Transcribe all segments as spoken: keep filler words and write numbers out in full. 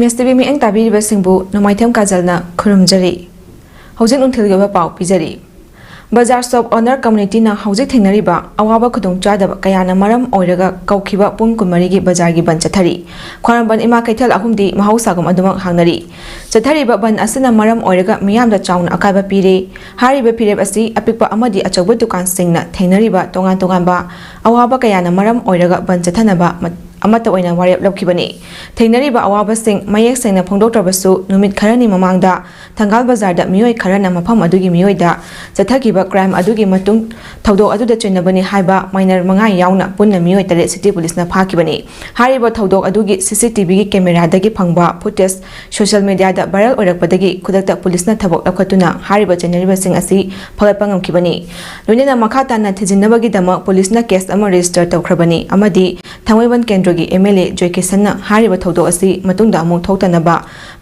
ꯑꯦꯁ T V ꯃꯤꯠꯌꯦꯡ ꯇꯥꯕꯤꯔꯤꯕꯁꯤꯡꯕꯨ ꯅꯣꯡꯃꯥꯏꯊꯦꯝ ꯀꯥꯖꯜꯅ ꯈꯨꯔꯨꯝꯖꯔꯤ꯫ ꯍꯧꯖꯤꯛ ꯅꯨꯡꯊꯤꯜꯒꯤ ꯑꯣꯏꯕ ꯄꯥꯎ ꯄꯤꯖꯔꯤ꯫ ꯕꯖꯥꯔ ꯁꯣꯞ ꯑꯣꯅꯔ ꯀꯝꯃꯨꯅꯤꯇꯤꯅ ꯍꯧꯖꯤꯛ ꯊꯦꯡꯅꯔꯤꯕ ꯑꯋꯥꯕ ꯈꯨꯗꯣꯡꯆꯥꯗꯕ ꯀꯌꯥꯅ ꯃꯔꯝ ꯑꯣꯏꯔꯒ ꯀꯧꯈꯤꯕ ꯄꯨꯡ ꯀꯨꯟꯃꯔꯤꯒꯤ ꯕꯖꯥꯔꯒꯤ ꯕꯟ ꯆꯠꯊꯔꯤ꯫ ꯈ꯭ꯋꯥꯏꯔꯝꯕꯟ ꯏꯃꯥ ꯀꯩꯊꯦꯜ ꯑꯍꯨꯝꯗꯤ ꯃꯍꯧꯁꯥꯒꯨꯝ ꯑꯗꯨꯃꯛ ꯍꯥꯡꯅꯔꯤ꯫ ꯆꯠꯊꯔꯤꯕ ꯕꯟ ꯑꯁꯤꯅ ꯃꯔꯝ ꯑꯣꯏꯔꯒ ꯃꯤꯌꯥꯝꯗ ꯆꯥꯎꯅ ꯑꯀꯥꯏꯕ ꯄꯤꯔꯦ꯫ ꯍꯥꯏꯔꯤꯕ ꯐꯤꯔꯦꯞ ꯑꯁꯤ ꯑꯄꯤꯛꯄ ꯑꯃꯗꯤ ꯑꯆꯧꯕ ꯗꯨꯀꯥꯟꯁꯤꯡꯅ ꯊꯦꯡꯅꯔꯤꯕ ꯇꯣꯉꯥꯟ ꯇꯣꯉꯥꯟꯕ ꯑꯋꯥꯕ ꯀꯌꯥꯅ ꯃꯔꯝ ꯑꯣꯏꯔꯒ ꯕꯟ ꯆꯠꯊꯅꯕ ꯃ-, ꯑꯃꯠꯇ ꯑꯣꯏꯅ ꯋꯥꯔꯦꯞ ꯂꯧꯈꯤꯕꯅꯤ꯫ ꯊꯦꯡꯅꯔꯤꯕ ꯑꯋꯥꯕꯁꯤꯡ ꯃꯌꯦꯛ ꯁꯦꯡꯅ ꯐꯣꯡꯗꯣꯛꯇ꯭ꯔꯕꯁꯨ, ꯅꯨꯃꯤꯠ ꯈꯔꯅꯤ ꯃꯃꯥꯡꯗ ꯊꯪꯒꯥꯜ ꯕꯖꯥꯔꯗ ꯃꯤꯑꯣꯏ ꯈꯔꯅ ꯃꯐꯝ ꯑꯗꯨꯒꯤ ꯃꯤꯑꯣꯏꯗ ꯆꯠꯊꯈꯤꯕ ꯀ꯭ꯔꯥꯏꯝ ꯑꯗꯨꯒꯤ ꯃꯇꯨꯡ ꯊꯧꯗꯣꯛ ꯑꯗꯨꯗ ꯆꯤꯡꯅꯕꯅꯤ ꯍꯥꯏꯕ ꯃꯥꯏꯅꯔ ꯃꯉꯥ ꯌꯥꯎꯅ ꯄꯨꯟꯅ ꯃꯤꯑꯣꯏ ꯇꯔꯦꯠ ꯁꯤꯇꯤ ꯄꯨꯂꯤꯁꯅ ꯐꯥꯈꯤꯕꯅꯤ꯫ ꯍꯥꯏꯔꯤꯕ ꯊꯧꯗꯣꯛ ꯑꯗꯨꯒꯤ ꯁꯤ ꯁꯤ ꯇꯤ ꯚꯤꯒꯤ ꯀꯦꯃꯦꯔꯥꯗꯒꯤ ꯐꯪꯕ ꯐꯨꯇꯦꯖ ꯁꯣꯁꯤꯌꯦꯜ ꯃꯤꯗꯤꯌꯥꯗ ꯚꯥꯏꯔꯦꯜ ꯑꯣꯏꯔꯛꯄꯗꯒꯤ ꯈꯨꯗꯛꯇ ꯄꯨꯂꯤꯁꯅ ꯊꯕꯛ ꯂꯧꯈꯠꯇꯨꯅ ꯍꯥꯏꯔꯤꯕ ꯆꯦꯟꯅꯔꯤꯕꯁꯤꯡ ꯑꯁꯤ ꯐꯒꯠꯄ ꯉꯝꯈꯤꯕꯅꯤ꯫ ꯂꯣꯏꯅꯅ ꯃꯈꯥ ꯇꯥꯅ ꯊꯤꯖꯤꯟꯅꯕꯒꯤꯗꯃꯛ ꯄꯨꯂꯤꯁꯅ ꯀꯦꯁ ꯑꯃ ꯔꯦꯖꯤꯁꯇꯔ ꯇꯧꯈ꯭ꯔꯕꯅꯤ ꯑꯃꯗꯤ ꯊꯥꯡꯃꯩꯕꯟ ꯀꯦꯟꯗ꯭ꯔꯒꯤ ꯑꯦꯝ ꯑꯦꯜ ꯑꯦ ꯖꯣꯏꯀꯤꯁꯟꯅ ꯍꯥꯏꯔꯤꯕ ꯊꯧꯗꯣꯛ ꯑꯁꯤ ꯃꯇꯨꯡꯗ ꯑꯃꯨꯛ ꯊꯣꯛꯇꯅꯕ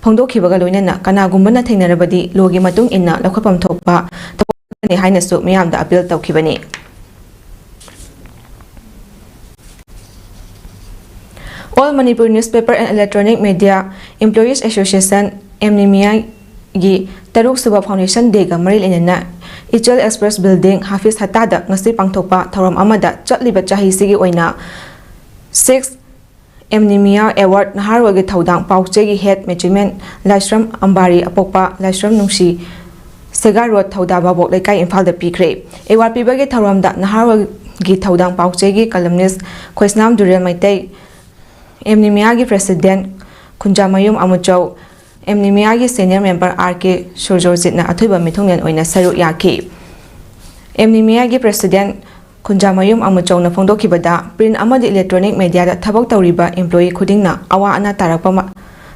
ꯐꯣꯡꯗꯣꯛꯈꯤꯕꯒ ꯂꯣꯏꯅꯅ ꯀꯅꯥꯒꯨꯝꯕꯅ ꯊꯦꯡꯅꯔꯕꯗꯤ ꯂꯣꯒꯤ ꯃꯇꯨꯡ ꯏꯟꯅ ꯂꯧꯈꯠꯐꯝ ꯊꯣꯛꯄ ꯊꯕꯛ ꯍꯥꯏꯅꯁꯨ ꯃꯤꯌꯥꯝꯗ ꯑꯄꯤꯜ ꯇꯧꯈꯤꯕꯅꯤ꯫ All Manipur Newspaper and Electronic Media Employees Association, ꯑꯦꯝꯅꯤꯃꯤꯌꯥꯒꯤ ꯇꯔꯨꯛꯁꯨꯕ ꯐꯥꯎꯟꯗꯦꯁꯟ ꯗꯦꯒ ꯃꯔꯤ ꯂꯩꯅꯅ ꯏꯆꯦꯜ ꯑꯦꯛꯁꯄ꯭ꯔꯦꯁ ꯕꯤꯜꯗꯤꯡ ꯍꯥꯐꯤꯁ ꯍꯠꯇꯥꯗ ꯉꯁꯤ ꯄꯥꯡꯊꯣꯛꯄ ꯊꯧꯔꯝ ꯑꯃꯗ ꯆꯠꯂꯤꯕ ꯆꯍꯤꯁꯤꯒꯤ ꯑꯣꯏꯅ ꯁꯤꯛꯁ ꯑꯦꯝꯅꯤꯃꯤꯌꯥ ꯑꯦꯋꯥꯔꯗ ꯅꯍꯥꯔꯣꯜꯒꯤ ꯊꯧꯗꯥꯡ ꯄꯥꯎꯆꯦꯒꯤ ꯍꯦꯗ ꯃꯦꯆꯤꯃꯦꯟ ꯂꯥꯏꯁ꯭ꯔꯝ ꯑꯝꯕꯥꯔꯤ ꯑꯄꯣꯛꯄ ꯂꯥꯏꯁ꯭ꯔꯝ ꯅꯨꯡꯁꯤ ꯁꯦꯒꯥ ꯔꯣꯗ ꯊꯧꯗꯥ ꯚꯥꯕꯣꯛ ꯂꯩꯀꯥꯏ ꯏꯝꯐꯥꯜꯗ ꯄꯤꯈ꯭ꯔꯦ꯫ ꯑꯦꯋꯥꯔꯗ ꯄꯤꯕꯒꯤ ꯊꯧꯔꯝꯗ ꯅꯍꯥꯔꯣꯜꯒꯤ ꯊꯧꯗꯥꯡ ꯄꯥꯎꯆꯦꯒꯤ ꯀꯂꯝꯅꯤꯁ ꯈꯣꯏꯁꯅꯥꯝ ꯗꯨꯔꯦꯜ ꯃꯩꯇꯩ, ꯑꯦꯝꯅꯤꯃꯤꯌꯥꯒꯤ ꯄ꯭ꯔꯦꯁꯤꯗꯦꯟꯠ ꯈꯨꯟꯖꯥꯃꯌꯨꯝ ꯑꯃꯨꯆꯧ, ꯑꯦꯝꯅꯤꯃꯤꯌꯥꯒꯤ ꯁꯦꯅꯤꯌꯔ ꯃꯦꯝꯕꯔ ꯑꯥꯔ ꯀꯦ ꯁꯨꯔꯖꯣꯖꯤꯠꯅ ꯑꯊꯣꯏꯕ ꯃꯤꯊꯨꯡꯂꯦꯟ ꯑꯣꯏꯅ ꯁꯔꯨꯛ ꯌꯥꯈꯤ꯫ ꯑꯦꯝꯅꯤꯃꯤꯌꯥꯒꯤ ꯄ꯭ꯔꯦꯁꯤꯗꯦꯟꯠ ꯈꯨꯟꯖꯥꯃꯌꯨꯝ ꯑꯃꯨꯆꯧꯅ ꯐꯣꯡꯗꯣꯛꯈꯤꯕꯗ, ꯄ꯭ꯔꯤꯟꯠ ꯑꯃꯗꯤ ꯏꯂꯦꯛꯇ꯭ꯔꯣꯅꯤꯛ ꯃꯦꯗꯤꯌꯥꯗ ꯊꯕꯛ ꯇꯧꯔꯤꯕ ꯏꯝꯄ꯭ꯂꯣꯌꯤ ꯈꯨꯗꯤꯡꯅ ꯑꯋꯥ ꯑꯅꯥ ꯇꯥꯔꯛꯄ ꯃ-,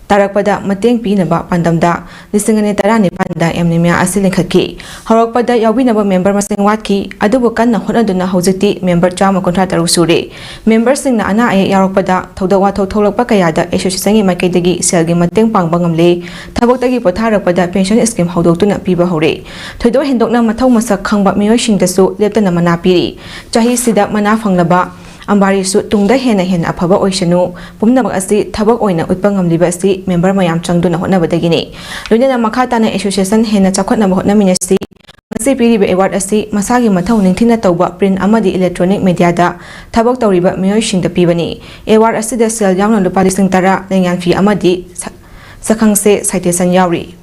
ꯇꯥꯔꯛꯄꯗ ꯃꯇꯦꯡ ꯄꯤꯅꯕ ꯄꯥꯟꯗꯝꯗ ꯂꯤꯁꯤꯡ ꯑꯅꯤ ꯇꯔꯥꯅꯤꯄꯥꯟꯗ ꯑꯦꯝꯅꯤꯃꯤꯌꯥ ꯑꯁꯤ ꯂꯤꯡꯈꯠꯈꯤ꯫ ꯍꯧꯔꯛꯄꯗ ꯌꯥꯎꯕꯤꯅꯕ ꯃꯦꯝꯕꯔ ꯃꯁꯤꯡ ꯋꯥꯠꯈꯤ, ꯑꯗꯨꯕꯨ ꯀꯟꯅ ꯍꯣꯠꯅꯗꯨꯅ ꯍꯧꯖꯤꯛꯇꯤ ꯃꯦꯝꯕꯔ ꯆꯥꯝꯃ ꯀꯨꯟꯊ꯭ꯔꯥ ꯇꯔꯨꯛ ꯁꯨꯔꯦ꯫ ꯃꯦꯝꯕꯔꯁꯤꯡꯅ ꯑꯅꯥ ꯑꯌꯦꯛ ꯌꯥꯎꯔꯛꯄꯗ, ꯊꯧꯗꯣꯛ ꯋꯥꯊꯣꯛ ꯊꯣꯛꯂꯛꯄ ꯀꯌꯥꯗ ꯑꯦꯁꯣꯁꯤꯌꯦꯁꯟꯒꯤ ꯃꯥꯏꯀꯩꯗꯒꯤ ꯁꯦꯜꯒꯤ ꯃꯇꯦꯡ ꯄꯥꯡꯕ ꯉꯝꯂꯦ꯫ ꯊꯕꯛꯇꯒꯤ ꯄꯣꯊꯥꯔꯛꯄꯗ ꯄꯦꯟꯁꯟ ꯁ꯭ꯀꯤꯝ ꯍꯧꯗꯣꯛꯇꯨꯅ ꯄꯤꯕ ꯍꯧꯔꯦ꯫ ꯊꯣꯏꯗꯣꯛ ꯍꯦꯟꯗꯣꯛꯅ ꯃꯊꯧ ꯃꯁꯛ ꯈꯪꯕ ꯃꯤꯑꯣꯏꯁꯤꯡꯗꯁꯨ ꯂꯦꯞꯇꯅ ꯃꯅꯥ ꯄꯤꯔꯤ꯫ ꯆꯍꯤꯁꯤꯗ ꯃꯅꯥ ꯐꯪꯂꯕ ꯑꯝꯕꯥꯔꯤꯁꯨ ꯇꯨꯡꯗ ꯍꯦꯟꯅ ꯍꯦꯟꯅ ꯑꯐꯕ ꯑꯣꯏꯁꯅꯨ꯫ ꯄꯨꯝꯅꯃꯛ ꯑꯁꯤ ꯊꯕꯛ ꯑꯣꯏꯅ ꯎꯠꯄ ꯉꯝꯂꯤꯕ ꯑꯁꯤ ꯃꯦꯝꯕꯔ ꯃꯌꯥꯝ ꯆꯪꯗꯨꯅ ꯍꯣꯠꯅꯕꯗꯒꯤꯅꯤ꯫ ꯂꯣꯏꯅꯅ ꯃꯈꯥ ꯇꯥꯅ ꯑꯦꯁꯣꯁꯤꯌꯦꯁꯟ ꯍꯦꯟꯅ ꯆꯥꯎꯈꯠꯅꯕ ꯍꯣꯠꯅꯃꯤꯟꯅꯁꯤ꯫ ꯉꯁꯤ ꯄꯤꯔꯤꯕ ꯑꯦꯋꯥꯔꯗ ꯑꯁꯤ ꯃꯁꯥꯒꯤ ꯃꯊꯧ ꯅꯤꯡꯊꯤꯅ ꯇꯧꯕ ꯄ꯭ꯔꯤꯟ ꯑꯃꯗꯤ ꯏꯂꯦꯛꯇ꯭ꯔꯣꯅꯤꯛ ꯃꯦꯗꯤꯌꯥꯗ ꯊꯕꯛ ꯇꯧꯔꯤꯕ ꯃꯤꯑꯣꯏꯁꯤꯡꯗ ꯄꯤꯕꯅꯤ꯫ ꯑꯦꯋꯥꯔꯗ ꯑꯁꯤꯗ ꯁꯦꯜ ꯌꯥꯎꯅ ꯂꯨꯄꯥ ꯂꯤꯁꯤꯡ ꯇꯔꯥ, ꯂꯦꯡꯌꯥꯟ ꯐꯤ ꯑꯃꯗꯤ ꯁ-, ꯁꯛꯈꯪꯆꯦ ꯁꯥꯏꯇꯦꯁꯟ ꯌꯥꯎꯔꯤ꯫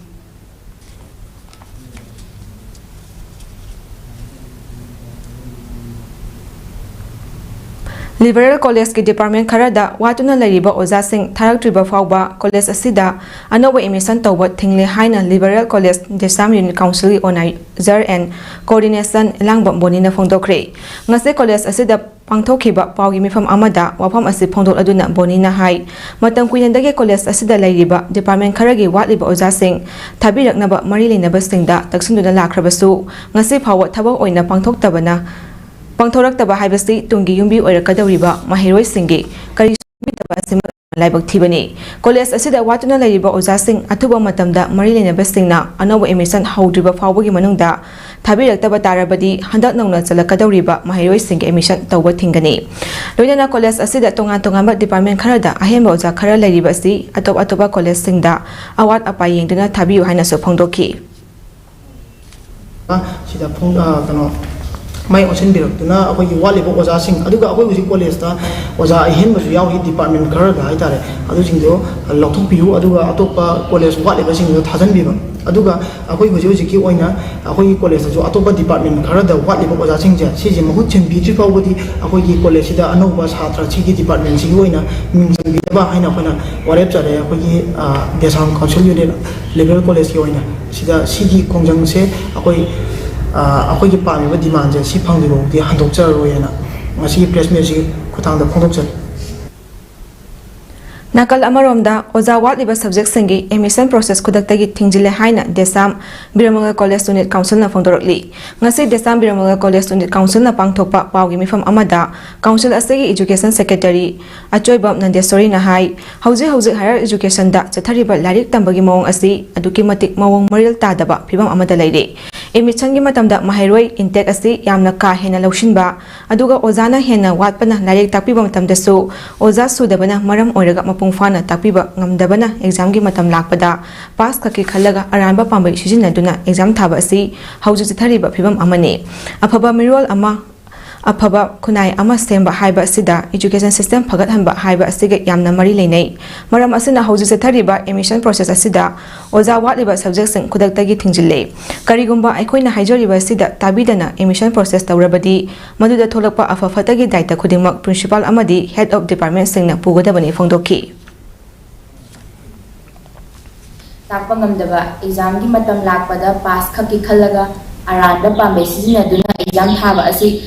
ꯂꯤꯕꯔꯦꯜ ꯀꯣꯂꯦꯖꯀꯤ ꯗꯤꯄꯥꯔꯠꯃꯦꯟ ꯈꯔꯗ ꯋꯥꯠꯇꯨꯅ ꯂꯩꯔꯤꯕ ꯑꯣꯖꯥꯁꯤꯡ ꯊꯥꯔꯛꯇ꯭ꯔꯤꯕ ꯐꯥꯎꯕ ꯀꯣꯂꯦꯖ ꯑꯁꯤꯗ ꯑꯅꯧꯕ ꯑꯦꯗꯃꯤꯁꯟ ꯇꯧꯕ ꯊꯤꯡꯂꯦ ꯍꯥꯏꯅ ꯂꯤꯕꯔꯦꯜ ꯀꯣꯂꯦꯖ ꯗꯦꯁꯥꯝ ꯌꯨꯅꯤꯠ ꯀꯥꯎꯟꯁꯤꯜꯒꯤ ꯑꯣꯔꯒꯅꯥꯏꯖꯔ ꯑꯦꯟ ꯀꯣꯑꯣꯔꯗꯤꯅꯦꯁꯟ ꯏꯂꯥꯡꯕꯝ ꯕꯣꯅꯤꯅ ꯐꯣꯡꯗꯣꯛꯈ꯭ꯔꯦ꯫ ꯉꯁꯤ ꯀꯣꯂꯦꯖ ꯑꯁꯤꯗ ꯄꯥꯡꯊꯣꯛꯈꯤꯕ ꯄꯥꯎꯒꯤ ꯃꯤꯐꯝ ꯑꯃꯗ ꯋꯥꯐꯝ ꯑꯁꯤ ꯐꯣꯡꯗꯣꯛꯂꯗꯨꯅ ꯕꯣꯅꯤꯅ ꯍꯥꯏ, ꯃꯇꯝ ꯀꯨꯏꯅꯗꯒꯤ ꯀꯣꯂꯦꯖ ꯑꯁꯤꯗ ꯂꯩꯔꯤꯕ ꯗꯤꯄꯥꯔꯠꯃꯦꯟ ꯈꯔꯒꯤ ꯋꯥꯠꯂꯤꯕ ꯑꯣꯖꯥꯁꯤꯡ ꯊꯥꯕꯤꯔꯛꯅꯕ ꯃꯔꯤ ꯂꯩꯅꯕꯁꯤꯡꯗ ꯇꯛꯁꯤꯟꯗꯨꯅ ꯂꯥꯛꯈ꯭ꯔꯕꯁꯨ, ꯉꯁꯤ ꯐꯥꯎꯕ ꯊꯕꯛ ꯑꯣꯏꯅ ꯄꯥꯡꯊꯣꯛꯇꯕꯅ, ꯄꯥꯡꯊꯣꯔꯛꯇꯕ ꯍꯥꯏꯕꯁꯤ ꯇꯨꯡꯒꯤ ꯌꯨꯝꯕꯤ ꯑꯣꯏꯔꯛꯀꯗꯧꯔꯤꯕ ꯃꯍꯩꯔꯣꯏꯁꯤꯡꯒꯤ ꯀꯔꯤꯁꯨ ꯄꯤꯗꯕ ꯑꯁꯤꯃꯛ ꯂꯥꯏꯕꯛ ꯊꯤꯕꯅꯤ꯫ ꯀꯣꯂꯦꯖ ꯑꯁꯤꯗ ꯋꯥꯠꯇꯨꯅ ꯂꯩꯔꯤꯕ ꯑꯣꯖꯥꯁꯤꯡ ꯑꯊꯨꯕ ꯃꯇꯝꯗ ꯃꯔꯤ ꯂꯩꯅꯕꯁꯤꯡꯅ ꯑꯅꯧꯕ ꯑꯦꯗꯃꯤꯁꯟ ꯍꯧꯗ꯭ꯔꯤꯕ ꯐꯥꯎꯕꯒꯤ ꯃꯅꯨꯡꯗ ꯊꯥꯕꯤꯔꯛꯇꯕ ꯇꯥꯔꯕꯗꯤ, ꯍꯟꯗꯛ ꯅꯧꯅ ꯆꯜꯂꯛꯀꯗꯧꯔꯤꯕ ꯃꯍꯩꯔꯣꯏꯁꯤꯡꯒꯤ ꯑꯦꯗꯃꯤꯁꯟ ꯇꯧꯕ ꯊꯤꯡꯒꯅꯤ꯫ ꯂꯣꯏꯅꯅ ꯀꯣꯂꯦꯖ ꯑꯁꯤꯗ ꯇꯣꯉꯥꯟ ꯇꯣꯉꯥꯟꯕ ꯗꯤꯄꯥꯔꯠꯃꯦꯟ ꯈꯔꯗ ꯑꯍꯦꯟꯕ ꯑꯣꯖꯥ ꯈꯔ ꯂꯩꯔꯤꯕ ꯑꯁꯤ ꯑꯇꯣꯞ ꯑꯇꯣꯞꯄ ꯀꯣꯂꯦꯖꯁꯤꯡꯗ ꯑꯋꯥꯠ ꯑꯄꯥ ꯌꯦꯡꯗꯨꯅ ꯊꯥꯕꯤꯌꯨ ꯍꯥꯏꯅꯁꯨ ꯐꯣꯡꯗꯣꯛꯈꯤ꯫ ꯁꯤꯗ ꯐꯣꯡ-, ꯑ, ꯀꯩꯅꯣ, ꯃꯥꯏ ꯑꯣꯟꯁꯤꯟꯕꯤꯔꯛꯇꯨꯅ ꯑꯩꯈꯣꯏꯒꯤ ꯋꯥꯠꯂꯤꯕ ꯑꯣꯖꯥꯁꯤꯡ, ꯑꯗꯨꯒ ꯑꯩꯈꯣꯏ ꯍꯧꯖꯤꯛ ꯀꯣꯂꯦꯖꯇ ꯑꯣꯖꯥ ꯑꯍꯦꯟꯕꯁꯨ ꯌꯥꯎꯔꯤ, ꯗꯤꯄꯥꯔꯠꯃꯦꯟ ꯈꯔꯗ ꯍꯥꯏꯇꯥꯔꯦ, ꯑꯗꯨꯁꯤꯡꯗꯣ ꯂꯧꯊꯣꯛꯄꯤꯌꯨ, ꯑꯗꯨꯒ ꯑꯇꯣꯞꯄ ꯀꯣꯂꯦꯖ ꯋꯥꯠꯂꯤꯕꯁꯤꯡꯗꯣ ꯊꯥꯖꯤꯟꯕꯤꯕ꯫ ꯑꯗꯨꯒ ꯑꯩꯈꯣꯏ ꯍꯧꯖꯤꯛ ꯍꯧꯖꯤꯛꯀꯤ ꯑꯣꯏꯅ ꯑꯩꯈꯣꯏꯒꯤ ꯀꯣꯂꯦꯖꯇꯁꯨ ꯑꯇꯣꯞꯄ ꯗꯤꯄꯥꯔꯠꯃꯦꯟ ꯈꯔꯗ ꯋꯥꯠꯂꯤꯕ ꯑꯣꯖꯥꯁꯤꯡꯁꯦ, ꯁꯤꯁꯦ ꯃꯍꯨꯠ ꯁꯤꯟꯕꯤꯗ꯭ꯔꯤ ꯐꯥꯎꯕꯗꯤ ꯑꯩꯈꯣꯏꯒꯤ ꯀꯣꯂꯦꯖꯁꯤꯗ ꯑꯅꯧꯕ ꯁꯥꯇ꯭ꯔ ꯁꯤꯒꯤ ꯗꯤꯄꯥꯔꯠꯃꯦꯟꯁꯤꯒꯤ ꯑꯣꯏꯅ ꯃꯤꯡ ꯆꯟꯕꯤꯗꯕ ꯍꯥꯏꯅ ꯑꯩꯈꯣꯏꯅ ꯋꯥꯔꯦꯞ ꯆꯠꯂꯦ꯫ ꯑꯩꯈꯣꯏꯒꯤ, ꯑ, ꯗꯦꯁꯥꯝ ꯀꯥꯎꯟꯁꯤꯜ ꯌꯨꯅꯤꯠ ꯂꯤꯕꯔꯦꯜ ꯀꯣꯂꯦꯖꯀꯤ ꯑꯣꯏꯅ ꯁꯤꯗ ꯁꯤꯒꯤ ꯈꯣꯡꯖꯪꯁꯦ ꯑꯩꯈꯣꯏ, ꯑ, ꯑꯩꯈꯣꯏꯒꯤ ꯄꯥꯝꯃꯤꯕ ꯗꯤꯃꯥꯟꯁꯦ ꯁꯤ ꯐꯪꯗ꯭ꯔꯤꯐꯥꯎꯗꯤ ꯍꯟꯗꯣꯛꯆꯔꯔꯣꯏꯅ ꯉꯁꯤꯒꯤ ꯄ꯭ꯔꯦꯁ ꯃꯤꯠꯁꯤꯒꯤ ꯈꯨꯠꯊꯥꯡꯗ ꯐꯣꯡꯗꯣꯛꯆꯔꯤ꯫ ꯅꯥꯀꯜ ꯑꯃꯔꯣꯝꯗ, ꯑꯣꯖꯥ ꯋꯥꯠꯂꯤꯕ ꯁꯕꯖꯦꯛꯁꯤꯡꯒꯤ ꯑꯦꯗꯃꯤꯁꯟ ꯄ꯭ꯔꯣꯁꯦꯁ ꯈꯨꯗꯛꯇꯒꯤ ꯊꯤꯡꯖꯤꯜꯂꯦ ꯍꯥꯏꯅ ꯗꯦꯁꯥꯝ ꯕꯤꯔꯃꯪꯒꯜ ꯀꯣꯂꯦꯖ ꯌꯨꯅꯤꯠ ꯀꯥꯎꯟꯁꯤꯜꯅ ꯐꯣꯡꯗꯣꯔꯛꯂꯤ꯫ ꯉꯁꯤ ꯗꯦꯁꯥꯝ ꯕꯤꯔꯃꯪꯒꯜ ꯀꯣꯂꯦꯖ ꯌꯨꯅꯤꯠ ꯀꯥꯎꯟꯁꯤꯜꯅ ꯄꯥꯡꯊꯣꯛꯄ ꯄꯥꯎꯒꯤ ꯃꯤꯐꯝ ꯑꯃꯗ ꯀꯥꯎꯟꯁꯤꯜ ꯑꯁꯤꯒꯤ ꯏꯖꯨꯀꯦꯁꯟ ꯁꯦꯀ꯭ꯔꯦꯇꯔꯤ ꯑꯆꯣꯏꯕꯝ ꯅꯟꯗꯦꯁꯣꯔꯤꯅ ꯍꯥꯏ, ꯍꯧꯖꯤꯛ ꯍꯧꯖꯤꯛ ꯍꯥꯌꯔ ꯏꯖꯨꯀꯦꯁꯟꯗ ꯆꯠꯊꯔꯤꯕ ꯂꯥꯏꯔꯤꯛ ꯇꯝꯕꯒꯤ ꯃꯑꯣꯡ ꯑꯁꯤ ꯑꯗꯨꯛꯀꯤ ꯃꯇꯤꯛ ꯃꯑꯣꯡ ꯃꯔꯤꯜ ꯇꯥꯗꯕ ꯐꯤꯕꯝ ꯑꯃꯗ ꯂꯩꯔꯦ꯫ ꯑꯦꯗꯃꯤꯁꯟꯒꯤ ꯃꯇꯝꯗ ꯃꯍꯩꯔꯣꯏ ꯏꯟꯇꯦꯛ ꯑꯁꯤ ꯌꯥꯝꯅ ꯀꯥ ꯍꯦꯟꯅ ꯂꯧꯁꯤꯟꯕ, ꯑꯗꯨꯒ ꯑꯣꯖꯥꯅ ꯍꯦꯟꯅ ꯋꯥꯠꯄꯅ ꯂꯥꯏꯔꯤꯛ ꯇꯥꯛꯄꯤꯕ ꯃꯇꯝꯗꯁꯨ ꯑꯣꯖꯥ ꯁꯨꯗꯕꯅ ꯃꯔꯝ ꯑꯣꯏꯔꯒ ꯃꯄꯨꯡ ꯐꯥꯅ ꯇꯥꯛꯄꯤꯕ ꯉꯝꯗꯕꯅ ꯑꯦꯛꯖꯥꯝꯒꯤ ꯃꯇꯝ ꯂꯥꯛꯄꯗ ꯄꯥꯁ ꯈꯛꯀꯤ ꯈꯜꯂꯒ ꯑꯔꯥꯟꯕ ꯄꯥꯝꯕꯩ ꯁꯤꯖꯤꯟꯅꯗꯨꯅ ꯑꯦꯛꯖꯥꯝ ꯊꯥꯕ ꯑꯁꯤ ꯍꯧꯖꯤꯛ ꯆꯠꯊꯔꯤꯕ ꯐꯤꯕꯝ ꯑꯃꯅꯤ꯫ ꯑꯐꯕ ꯃꯤꯔꯣꯜ ꯑꯃ ꯑꯐꯕ ꯈꯨꯟꯅꯥꯏ ꯑꯃ ꯁꯦꯝꯕ ꯍꯥꯏꯕ ꯑꯁꯤꯗ education system ꯐꯒꯠꯍꯟꯕ ꯍꯥꯏꯕ ꯑꯁꯤꯒ ꯌꯥꯝꯅ ꯃꯔꯤ ꯂꯩꯅꯩ꯫ ꯃꯔꯝ ꯑꯁꯤꯅ ꯍꯧꯖꯤꯛ ꯆꯠꯊꯔꯤꯕ admission process ꯑꯁꯤꯗ ꯑꯣꯖꯥ ꯋꯥꯠꯂꯤꯕ subjectꯁꯤꯡ ꯈꯨꯗꯛꯇꯒꯤ ꯊꯤꯡꯖꯤꯜꯂꯦ꯫ ꯀꯔꯤꯒꯨꯝꯕ ꯑꯩꯈꯣꯏꯅ ꯍꯥꯏꯖꯔꯤꯕ ꯑꯁꯤꯗ ꯇꯥꯕꯤꯗꯅ admission process ꯇꯧꯔꯕꯗꯤ ꯃꯗꯨꯗ ꯊꯣꯛꯂꯛꯄ ꯑꯐ ꯐꯠꯇꯒꯤ ꯗꯥꯏꯇ ꯈꯨꯗꯤꯡꯃꯛ principal ꯑꯃꯗꯤ head of departmentꯁꯤꯡꯅ ꯄꯨꯒꯗꯕꯅꯤ ꯐꯣꯡꯗꯣꯛꯈꯤ꯫ ꯇꯥꯛꯄ ꯉꯝꯗꯕ, ꯑꯦꯛꯖꯥꯝꯒꯤ ꯃꯇꯝ ꯂꯥꯛꯄꯗ ꯄꯥꯁ ꯈꯛꯀꯤ ꯈꯜꯂꯒ ꯑꯔꯥꯟꯕ ꯄꯥꯝꯕꯩ ꯁꯤꯖꯤꯟꯅꯗꯨꯅ ꯑꯦꯛꯖꯥꯝ ꯊꯥꯕ ꯑꯁꯤ,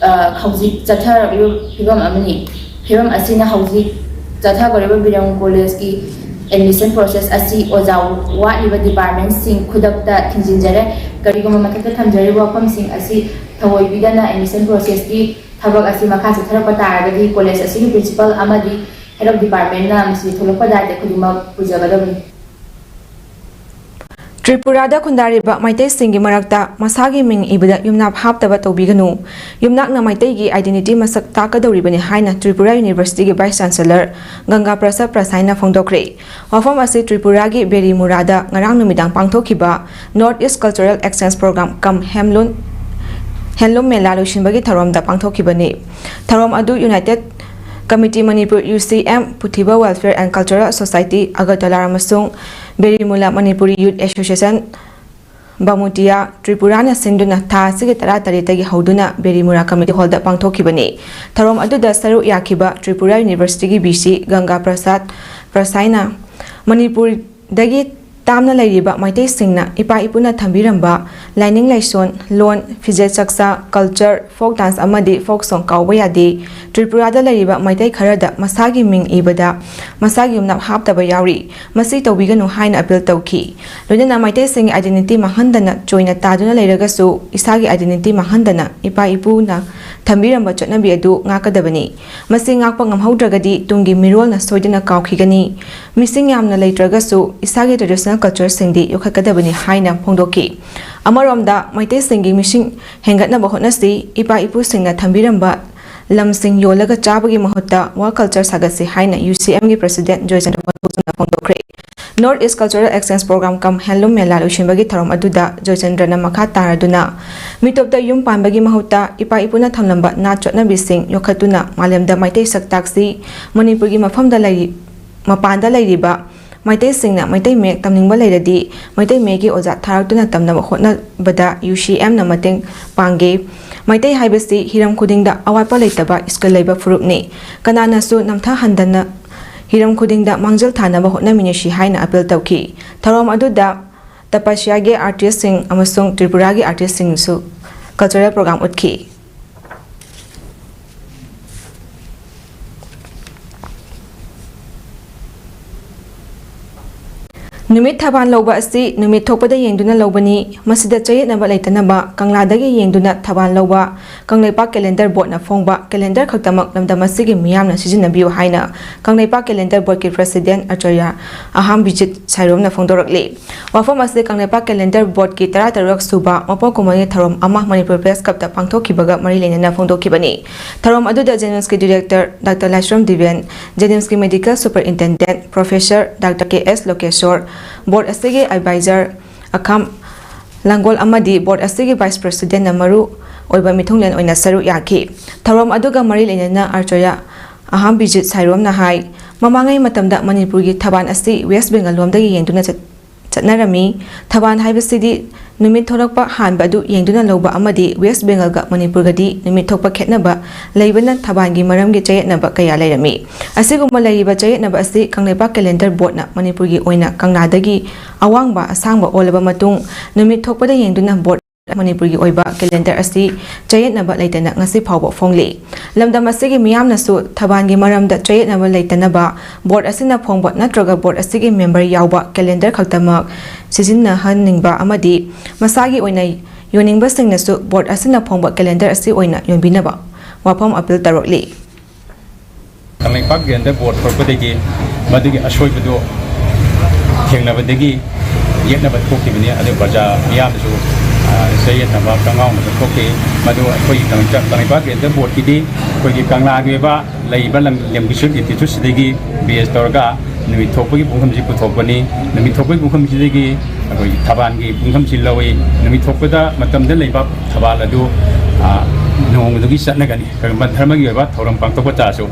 ꯑ, ꯍꯧꯖꯤꯛ ꯆꯠꯊꯔꯛꯂꯤꯕ ꯐꯤꯕꯝ ꯑꯃꯅꯤ꯫ ꯐꯤꯕꯝ ꯑꯁꯤꯅ ꯍꯧꯖꯤꯛ ꯆꯠꯊꯒꯗꯧꯔꯤꯕ ꯕꯤꯔꯝ ꯀꯣꯂꯦꯖꯀꯤ admission process ꯑꯁꯤ ꯑꯣꯖꯥ ꯋꯥꯠꯂꯤꯕ departmentꯁꯤꯡ ꯈꯨꯗꯛꯇ ꯊꯤꯡꯖꯤꯟꯖꯔꯦ꯫ ꯀꯔꯤꯒꯨꯝꯕ ꯃꯊꯛꯇ ꯊꯝꯖꯔꯤꯕ ꯋꯥꯐꯝꯁꯤꯡ ꯑꯁꯤ ꯊꯑꯣꯏꯕꯤꯗꯅ admission processꯀꯤ ꯊꯕꯛ ꯑꯁꯤ ꯃꯈꯥ ꯆꯠꯊꯔꯛꯄ ꯇꯥꯔꯒꯗꯤ ꯀꯣꯂꯦꯖ ꯑꯁꯤꯒꯤ principal ꯑꯃꯗꯤ head of departmentꯅ ꯃꯁꯤ ꯊꯣꯛꯂꯛꯄ ꯗꯥꯏꯇ ꯈꯨꯗꯤꯡꯃꯛ ꯄꯨꯖꯒꯗꯕꯅꯤ꯫ ꯇ꯭ꯔꯤꯄꯨꯔꯥꯗ ꯈꯨꯟꯗꯥꯔꯤꯕ ꯃꯩꯇꯩꯁꯤꯡꯒꯤ ꯃꯔꯛꯇ ꯃꯁꯥꯒꯤ ꯃꯤꯡ ꯏꯕꯗ ꯌꯨꯝꯅꯥꯛ ꯍꯥꯞꯇꯕ ꯇꯧꯕꯤꯒꯅꯨ꯫ ꯌꯨꯝꯅꯥꯛꯅ ꯃꯩꯇꯩꯒꯤ identity ꯃꯁꯛ ꯇꯥꯛꯀꯗꯧꯔꯤꯕꯅꯤ ꯍꯥꯏꯅ ꯇ꯭ꯔꯤꯄꯨꯔꯥ Universityꯒꯤ Vice Chancellor ꯒꯪꯒꯥ ꯄ꯭ꯔꯁꯥꯗ ꯄ꯭ꯔꯁꯥꯏꯅ ꯐꯣꯡꯗꯣꯛꯈ꯭ꯔꯦ꯫ ꯋꯥꯐꯝ ꯑꯁꯤ ꯇ꯭ꯔꯤꯄꯨꯔꯥꯒꯤ ꯕꯦꯔꯤꯃꯨꯔꯥꯗ ꯉꯔꯥꯡ ꯅꯨꯃꯤꯗꯥꯡ ꯄꯥꯡꯊꯣꯛꯈꯤꯕ North East Cultural Exchange Program cum Handloom, Handloom Mela ꯂꯣꯏꯁꯤꯟꯕꯒꯤ ꯊꯧꯔꯝꯗ ꯄꯥꯡꯊꯣꯛꯈꯤꯕꯅꯤ꯫ ꯊꯧꯔꯝ ꯑꯗꯨ United Committee Manipur, UCM, Puthiba Welfare and Cultural Society, Agartala ꯑꯃꯁꯨꯡ ꯕꯦꯔꯤꯃꯨꯂꯥ Manipuri Youth Association, ꯕꯥꯃꯨꯇꯤꯌꯥ, ꯇ꯭ꯔꯤꯄꯨꯔꯥꯅ ꯁꯤꯟꯗꯨꯅ ꯊꯥ ꯑꯁꯤꯒꯤ ꯇꯔꯥꯇꯔꯦꯠꯇꯒꯤ ꯍꯧꯗꯨꯅ ꯕꯦꯔꯤꯃꯨꯔꯥ Community Hallꯗ ꯄꯥꯡꯊꯣꯛꯈꯤꯕꯅꯤ꯫ ꯊꯧꯔꯝ ꯑꯗꯨꯗ ꯁꯔꯨꯛ ꯌꯥꯈꯤꯕ ꯇ꯭ꯔꯤꯄꯨꯔꯥ Universityꯒꯤ VC ꯒꯪꯒꯥ ꯄ꯭ꯔꯁꯥꯗ ꯄ꯭ꯔꯁꯥꯏꯅ ꯃꯅꯤꯄꯨꯔꯗꯒꯤ ꯇꯥꯝꯅ ꯂꯩꯔꯤꯕ ꯃꯩꯇꯩꯁꯤꯡꯅ ꯏꯄꯥ ꯏꯄꯨꯅ ꯊꯝꯕꯤꯔꯝꯕ ꯂꯥꯏꯅꯤꯡ ꯂꯥꯏꯁꯣꯟ, ꯂꯣꯟ, ꯐꯤꯖꯦꯠ ꯆꯥꯛꯆꯥ, culture, folk dance ꯑꯃꯗꯤ folk song ꯀꯥꯎꯕ ꯌꯥꯗꯦ꯫ ꯇ꯭ꯔꯤꯄꯨꯔꯥꯗ ꯂꯩꯔꯤꯕ ꯃꯩꯇꯩ ꯈꯔꯗ ꯃꯁꯥꯒꯤ ꯃꯤꯡ ꯏꯕꯗ ꯃꯁꯥꯒꯤ ꯌꯨꯝꯅꯥꯛ ꯍꯥꯞꯇꯕ ꯌꯥꯎꯔꯤ꯫ ꯃꯁꯤ ꯇꯧꯕꯤꯒꯅꯨ ꯍꯥꯏꯅ appeal ꯇꯧꯈꯤ꯫ ꯂꯣꯏꯅꯅ ꯃꯩꯇꯩꯁꯤꯡꯒꯤ identity ꯃꯥꯡꯍꯟꯗꯅ ꯆꯣꯏꯅ ꯇꯥꯗꯨꯅ ꯂꯩꯔꯒꯁꯨ ꯏꯁꯥꯒꯤ identity ꯃꯥꯡꯍꯟꯗꯅ ꯏꯄꯥ ꯏꯄꯨꯅ ꯊꯝꯕꯤꯔꯝꯕ ꯆꯠꯅꯕꯤ ꯑꯗꯨ ꯉꯥꯛꯀꯗꯕꯅꯤ꯫ ꯃꯁꯤ ꯉꯥꯛꯄ ꯉꯝꯍꯧꯗ꯭ꯔꯒꯗꯤ ꯇꯨꯡꯒꯤ ꯃꯤꯔꯣꯜꯅ ꯁꯣꯏꯗꯅ ꯀꯥꯎꯈꯤꯒꯅꯤ꯫ ꯃꯤꯁꯤꯡ ꯌꯥꯝꯅ ꯂꯩꯇ꯭ꯔꯒꯁꯨ ꯏꯁꯥꯒꯤ traditional ꯀꯜꯆꯔꯁꯤꯡꯗꯤ ꯌꯣꯛꯈꯠꯀꯗꯕꯅꯤ ꯍꯥꯏꯅ ꯐꯣꯡꯗꯣꯛꯈꯤ꯫ ꯑꯃꯔꯣꯝꯗ, ꯃꯩꯇꯩꯁꯤꯡꯒꯤ ꯃꯤꯁꯤꯡ ꯍꯦꯟꯒꯠꯅꯕ ꯍꯣꯠꯅꯁꯤ, ꯏꯄꯥ ꯏꯄꯨꯁꯤꯡꯅ ꯊꯝꯕꯤꯔꯝꯕ ꯂꯝꯁꯤꯡ ꯌꯣꯜꯂꯒ ꯆꯥꯕꯒꯤ ꯃꯍꯨꯠꯇ ꯋꯥ ꯀꯜꯆꯔ ꯁꯥꯒꯠꯁꯤ ꯍꯥꯏꯅ ꯌꯨ ꯁꯤ ꯑꯦꯝꯒꯤ ꯄ꯭ꯔꯁꯤꯗꯦꯟ ꯖꯣꯏꯆꯟꯗ꯭ꯔ ꯃꯊꯧꯖꯝꯅ ꯐꯣꯡꯗꯣꯛꯈ꯭ꯔꯦ꯫ North east cultural exchange programme cum Henlum ꯃꯦꯂꯥ ꯂꯣꯏꯁꯤꯟꯕꯒꯤ ꯊꯧꯔꯝ ꯑꯗꯨꯗ ꯖꯣꯏꯆꯟꯗ꯭ꯔꯅ ꯃꯈꯥ ꯇꯥꯔꯗꯨꯅ ꯃꯤꯇꯣꯞꯇ ꯌꯨꯝ ꯄꯥꯟꯕꯒꯤ ꯃꯍꯨꯠꯇ ꯏꯄꯥ ꯏꯄꯨꯅ ꯊꯝꯂꯝꯕ ꯅꯥꯠ ꯆꯠꯅꯕꯤꯁꯤꯡ ꯌꯣꯛꯈꯠꯇꯨꯅ ꯃꯥꯂꯦꯝꯗ ꯃꯩꯇꯩ ꯁꯛ ꯇꯥꯛꯁꯤ, ꯃꯅꯤꯄꯨꯔꯒꯤ ꯃꯐꯝꯗ ꯂꯩꯔꯤ-, ꯃꯄꯥꯟꯗ ꯂꯩꯔꯤꯕ ꯃꯩꯇꯩꯁꯤꯡꯅ ꯃꯩꯇꯩ ꯃꯌꯦꯛ ꯇꯝꯅꯤꯡꯕ ꯂꯩꯔꯗꯤ ꯃꯩꯇꯩ ꯃꯌꯦꯛꯀꯤ ꯑꯣꯖꯥ ꯊꯥꯔꯛꯇꯨꯅ ꯇꯝꯅꯕ ꯍꯣꯠꯅꯕꯗ ꯌꯨ ꯁꯤ ꯑꯦꯝꯅ ꯃꯇꯦꯡ ꯄꯥꯡꯒꯦ꯫ ꯃꯩꯇꯩ ꯍꯥꯏꯕꯁꯤ ꯍꯤꯔꯝ ꯈꯨꯗꯤꯡꯗ ꯑꯋꯥꯠꯄ ꯂꯩꯇꯕ ꯁ꯭ꯀꯤꯜ ꯂꯩꯕ ꯐꯨꯔꯨꯞꯅꯤ꯫ ꯀꯅꯥꯅꯁꯨ ꯅꯝꯊꯍꯟꯗꯅ ꯍꯤꯔꯝ ꯈꯨꯗꯤꯡꯗ ꯃꯥꯡꯖꯤꯜ ꯊꯥꯅꯕ ꯍꯣꯠꯅꯃꯤꯟꯅꯁꯤ ꯍꯥꯏꯅ ꯑꯄꯤꯜ ꯇꯧꯈꯤ꯫ ꯊꯧꯔꯝ ꯑꯗꯨꯗ ꯇꯄꯁ꯭ꯌꯥꯒꯤ ꯑꯥꯔꯇꯤꯁꯁꯤꯡ ꯑꯃꯁꯨꯡ ꯇ꯭ꯔꯤꯄꯨꯔꯥꯒꯤ ꯑꯥꯔꯇꯤꯁꯁꯤꯡꯁꯨ ꯀꯜꯆꯔꯦꯜ ꯄ꯭ꯔꯣꯒ꯭ꯔꯥꯝ ꯎꯠꯈꯤ꯫ ꯅꯨꯃꯤꯠ ꯊꯕꯥꯟ ꯂꯧꯕ ꯑꯁꯤ ꯅꯨꯃꯤꯠ ꯊꯣꯛꯄꯗ ꯌꯦꯡꯗꯨꯅ ꯂꯧꯕꯅꯤ꯫ ꯃꯁꯤꯗ ꯆꯌꯦꯠꯅꯕ ꯂꯩꯇꯅꯕ ꯀꯪꯂꯥꯗꯒꯤ ꯌꯦꯡꯗꯨꯅ ꯊꯕꯥꯟ ꯂꯧꯕ, ꯀꯪꯂꯩꯄꯥꯛ ꯀꯦꯂꯦꯟꯗꯔ ꯕꯣꯔꯗꯅ ꯐꯣꯡꯕ ꯀꯦꯂꯦꯟꯗꯔ ꯈꯛꯇꯃꯛ ꯂꯝꯗꯝ ꯑꯁꯤꯒꯤ ꯃꯤꯌꯥꯝꯅ ꯁꯤꯖꯤꯟꯅꯕꯤꯌꯨ ꯍꯥꯏꯅ ꯀꯪꯂꯩꯄꯥꯛ ꯀꯦꯂꯦꯟꯗꯔ ꯕꯣꯔꯗꯀꯤ ꯄ꯭ꯔꯁꯤꯗꯦꯟ ꯑꯆꯥꯔꯌ ꯑꯍꯥꯝꯕꯤꯖꯤꯠ ꯁꯥꯏꯔꯣꯝꯅ ꯐꯣꯡꯗꯣꯔꯛꯂꯤ꯫ ꯋꯥꯐꯝ ꯑꯁꯤ ꯀꯪꯂꯩꯄꯥꯛ ꯀꯦꯂꯦꯟꯗꯔ ꯕꯣꯔꯗꯀꯤ ꯇꯔꯥꯇꯔꯨꯛ ꯁꯨꯕ ꯃꯄꯣꯛ ꯀꯨꯝꯑꯣꯟꯒꯤ ꯊꯧꯔꯝ ꯑꯃ ꯃꯅꯤꯄꯨꯔ ꯄ꯭ꯔꯦꯁ ꯀ꯭ꯂꯕꯇ ꯄꯥꯡꯊꯣꯛꯈꯤꯕꯒ ꯃꯔꯤ ꯂꯩꯅꯅ ꯐꯣꯡꯗꯣꯛꯈꯤꯕꯅꯤ꯫ ꯊꯧꯔꯝ ꯑꯗꯨꯗ ꯖꯦꯅꯤꯝꯁꯀꯤ ꯗꯤꯔꯦꯛꯇꯔ ꯗꯥꯛꯇꯔ ꯂꯥꯏꯁ꯭ꯔꯝ Diben, ꯖꯦꯅꯤꯝꯁꯀꯤ medical super ꯏꯟꯇꯦꯟꯗꯦꯟꯠ professor doctor ꯀꯦ ꯑꯦꯁ ꯂꯣꯀꯦꯁꯣꯔ, ꯕꯣꯔꯗ ꯑꯁꯤꯒꯤ ꯑꯦꯗꯚꯥꯏꯖꯔ ꯑꯈꯥꯝ ꯂꯥꯡꯒꯣꯜ ꯑꯃꯗꯤ ꯕꯣꯔꯗ ꯑꯁꯤꯒꯤ ꯚꯥꯏꯁ ꯄ꯭ꯔꯦꯁꯤꯗꯦꯟꯠꯅ ꯃꯔꯨ ꯑꯣꯏꯕ ꯃꯤꯊꯨꯡꯂꯦꯟ ꯑꯣꯏꯅ ꯁꯔꯨꯛ ꯌꯥꯈꯤ꯫ ꯊꯧꯔꯝ ꯑꯗꯨꯒ ꯃꯔꯤ ꯂꯩꯅꯅ ꯑꯆꯥꯔꯌ ꯑꯍꯥꯝꯕꯤꯖꯤꯠ ꯁꯥꯏꯔꯣꯝꯅ ꯍꯥꯏ, ꯃꯃꯥꯡꯉꯩ ꯃꯇꯝꯗ ꯃꯅꯤꯄꯨꯔꯒꯤ ꯊꯕꯥꯟ ꯑꯁꯤ ꯋꯦꯁ ꯕꯦꯡꯒꯜ ꯂꯣꯝꯗꯒꯤ ꯌꯦꯡꯗꯨꯅ ꯆꯠ-, ꯆꯠꯅꯔꯝꯃꯤ꯫ ꯊꯕꯥꯟ ꯍꯥꯏꯕꯁꯤꯗꯤ ꯅꯨꯃꯤꯠ ꯊꯣꯛꯂꯛꯄ ꯍꯥꯟꯕ ꯑꯗꯨ ꯌꯦꯡꯗꯨꯅ ꯂꯧꯕ ꯑꯃꯗꯤ ꯋꯦꯁ ꯕꯦꯡꯒꯜꯒ ꯃꯅꯤꯄꯨꯔꯒꯗꯤ ꯅꯨꯃꯤꯠ ꯊꯣꯛꯄ ꯈꯦꯠꯅꯕ ꯂꯩꯕꯅ ꯊꯕꯥꯟꯒꯤ ꯃꯔꯝꯒꯤ ꯆꯌꯦꯠꯅꯕ ꯀꯌꯥ ꯂꯩꯔꯝꯃꯤ꯫ ꯑꯁꯤꯒꯨꯝꯕ ꯂꯩꯔꯤꯕ ꯆꯌꯦꯠꯅꯕ ꯑꯁꯤ ꯀꯪꯂꯩꯄꯥꯛ ꯀꯦꯂꯦꯟꯗꯔ ꯕꯣꯔꯗꯅ ꯃꯅꯤꯄꯨꯔꯒꯤ ꯑꯣꯏꯅ ꯀꯪꯂꯥꯗꯒꯤ ꯑꯋꯥꯡꯕ ꯑꯁꯥꯡꯕ ꯑꯣꯜꯂꯕ ꯃꯇꯨꯡ ꯅꯨꯃꯤꯠ ꯊꯣꯛꯄꯗ ꯌꯦꯡꯗꯨꯅ ꯕꯣꯔꯗ ꯃꯅꯤꯄꯨꯔꯒꯤ ꯑꯣꯏꯕ ꯀꯦꯂꯦꯟꯗꯔ ꯑꯁꯤ ꯆꯌꯦꯠꯅꯕ ꯂꯩꯇꯅ ꯉꯁꯤ ꯐꯥꯎꯕ ꯐꯣꯡꯂꯤ꯫ ꯂꯝꯗꯝ ꯑꯁꯤꯒꯤ ꯃꯤꯌꯥꯝꯅꯁꯨ ꯊꯕꯥꯟꯒꯤ ꯃꯔꯝꯗ ꯆꯌꯦꯠꯅꯕ ꯂꯩꯇꯅꯕ ꯕꯣꯔꯗ ꯑꯁꯤꯅ ꯐꯣꯡꯕ ꯅꯠꯇ꯭ꯔꯒ ꯕꯣꯔꯗ ꯑꯁꯤꯒꯤ ꯃꯦꯝꯕꯔ ꯌꯥꯎꯕ ꯀꯦꯂꯦꯟꯗꯔ ꯈꯛꯇꯃꯛ ꯁꯤꯖꯤꯟꯅꯍꯟꯅꯤꯡꯕ ꯑꯃꯗꯤ ꯃꯁꯥꯒꯤ ꯑꯣꯏꯅ ꯌꯣꯟꯅꯤꯡꯕꯁꯤꯡꯅꯁꯨ ꯕꯣꯔꯗ ꯑꯁꯤꯅ ꯐꯣꯡꯕ ꯀꯦꯂꯦꯟꯗꯔ ꯑꯁꯤ ꯑꯣꯏꯅ ꯌꯣꯟꯕꯤꯅꯕ ꯋꯥꯐꯝ ꯑꯄꯤꯜ ꯇꯧꯔꯛꯂꯤ꯫ ꯀꯪꯂꯩꯄꯥꯛ ꯀꯦꯂꯦꯟꯗꯔ ꯕꯣꯔꯗ ꯊꯣꯛꯂꯛꯄꯗꯒꯤ ꯃꯗꯨꯒꯤ ꯑꯁꯣꯏꯕꯗꯨ ꯊꯦꯡꯅꯕꯗꯒꯤ ꯌꯦꯠꯅꯕ ꯊꯣꯛꯈꯤꯕꯅꯤ꯫ ꯑꯗꯨ ꯄ꯭ꯔꯖꯥ ꯃꯤꯌꯥꯝꯅꯁꯨ, ꯑ, ꯆꯌꯦꯠꯅꯕ ꯀꯪꯉꯥꯎꯅꯕ ꯊꯣꯛꯈꯤ꯫ ꯃꯗꯨ ꯑꯩꯈꯣꯏꯒꯤ ꯀꯪ-, ꯀꯪꯂꯩꯄꯥꯛ ꯀꯦꯟꯗ꯭ꯔ ꯕꯣꯔꯗꯀꯤꯗꯤ ꯑꯩꯈꯣꯏꯒꯤ ꯀꯪꯂꯥꯒꯤ ꯑꯣꯏꯕ ꯂꯩꯔꯤꯕ ꯂꯝ-, ꯂꯝꯒꯤ ꯁꯨꯠ ꯏꯟꯁꯇꯤꯇ꯭ꯌꯨꯠꯁꯤꯗꯒꯤ ꯕꯦꯁ ꯇꯧꯔꯒ ꯅꯨꯃꯤꯠ ꯊꯣꯛꯄꯒꯤ ꯄꯨꯡꯐꯝꯁꯤ ꯄꯨꯊꯣꯛꯄꯅꯤ꯫ ꯅꯨꯃꯤꯠ ꯊꯣꯛꯄꯒꯤ ꯄꯨꯡꯐꯝꯁꯤꯗꯒꯤ ꯑꯩꯈꯣꯏꯒꯤ ꯊꯕꯥꯜꯒꯤ ꯄꯨꯡꯐꯝꯁꯤ ꯂꯧꯏ꯫ ꯅꯨꯃꯤꯠ ꯊꯣꯛꯄꯗ ꯃꯇꯝꯗ ꯂꯩꯕ ꯊꯕꯥꯜ ꯑꯗꯨ, ꯑ, ꯅꯣꯡꯃꯗꯨꯒꯤ ꯆꯠꯅꯒꯅꯤ꯫ ꯀꯔꯤꯒꯨꯝꯕ ꯙꯔꯃꯒꯤ ꯑꯣꯏꯕ ꯊꯧꯔꯝ ꯄꯥꯡꯊꯣꯛꯄ ꯇꯥꯔꯁꯨ꯫